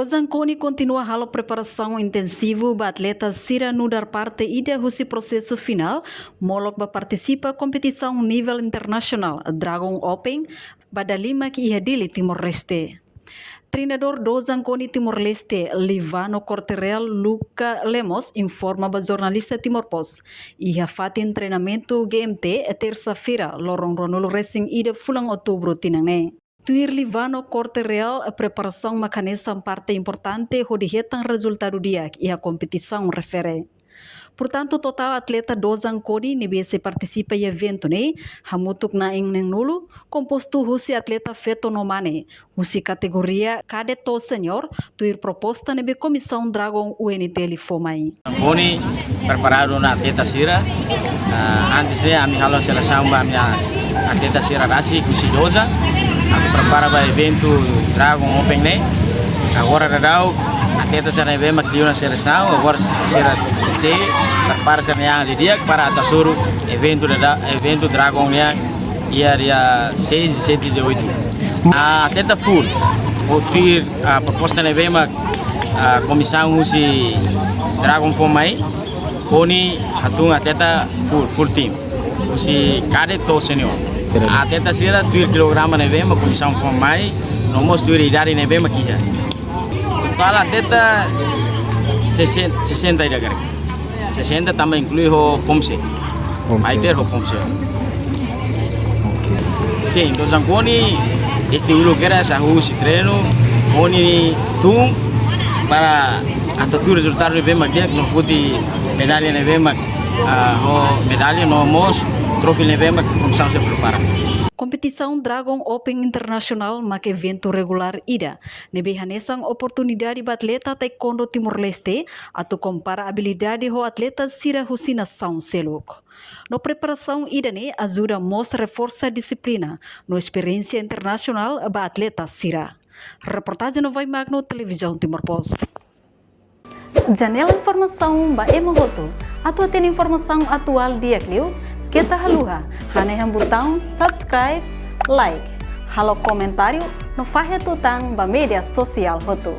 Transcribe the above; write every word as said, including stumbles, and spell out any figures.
Dozan Koni kontinua halo preparasaun intensivu ba atleta sira nu'udar parte ida husi prosesu finál, molok ba partisipa kompetisaun nivel internasionál Dragon Open ba dala limak iha Dili, Timor-Leste. Treinadór Dozan Koni Timor-Leste, Livano Corte-Real Luca Lemos, informa ba jornalista Timor Post iha fatin treinamentu G M T, tersa-feira, loron ruanulu resin ida fulan Outubru tinan ne'e. Tuir Livano Corte-Real, preparasaun mak hanesan parte importante hodi hetan rezultadu di'ak iha kompetisaun refere. Portantu, totál atleta Dozan Koni ne'ebé sei partisipa iha eventu ne'e hamutuk na'in-neenulu, kompostu husi atleta feto no mane, husi kategoria kadet to'o senior, tuir proposta ne'ebé Komisaun Dragon U N T L fó mai. Koni preparadu ona atleta sira. Ah, antes ne'e ami halo selesaun ba ami-nia atleta sira rasik husi Dozan. Ami prepara ba eventu Dragon Open ne'e. Agora daudaun atleta sira ne'ebé mak liu ona selesaun, agora sira sei prepara sira-nia an didi'ak para atu hasoru eventu dada, eventu Dragon nian iha dia seis e sete de oito. Ah, atleta full. Tuir, ah, proposta ne'ebé mak, ah, komisaun husi Dragon fó mai, Koni hatún atleta full, full team. Husi kadet to'o senior. Atleta sira tuir kilograma ne'ebé mak komisaun fó mai, no mós tuir idade ne'ebé mak iha. Totál atleta sesenta, sesenta ida karik. Sesenta tanba inklui ho Pomse. Pomse. Fighter ho Pomse. Ok. Sin, Dozan Koni, desde uluk kedas hahú husi treinu, Koni tun para atu hatudu rezultadu ne'ebé mak di'ak, no foti medalla ne'ebé mak, ah, ho medalla no mós troféu ne'ebé mak komisaun sei prepara. Kompetisaun Dragon Open Internasionál mak eventu regulár ida ne'ebé hanesan oportunidade ba atleta taekwondo Timor-Leste atu kompara abilidade ho atleta sira husi nasaun seluk. No preparasaun ida-ne'e ajuda mós reforsa dixiplina no esperiénsia internasionál ba atleta sira. Reportajen Novai Magno, Televizaun Timor Post. Janela informasaun ba ema hotu. Atu hatene informasaun atuál di'ak liu, keta haluha hanehan butaun subscribe, like, halo komentáriu no fahe tutan ba média sosiál hotu.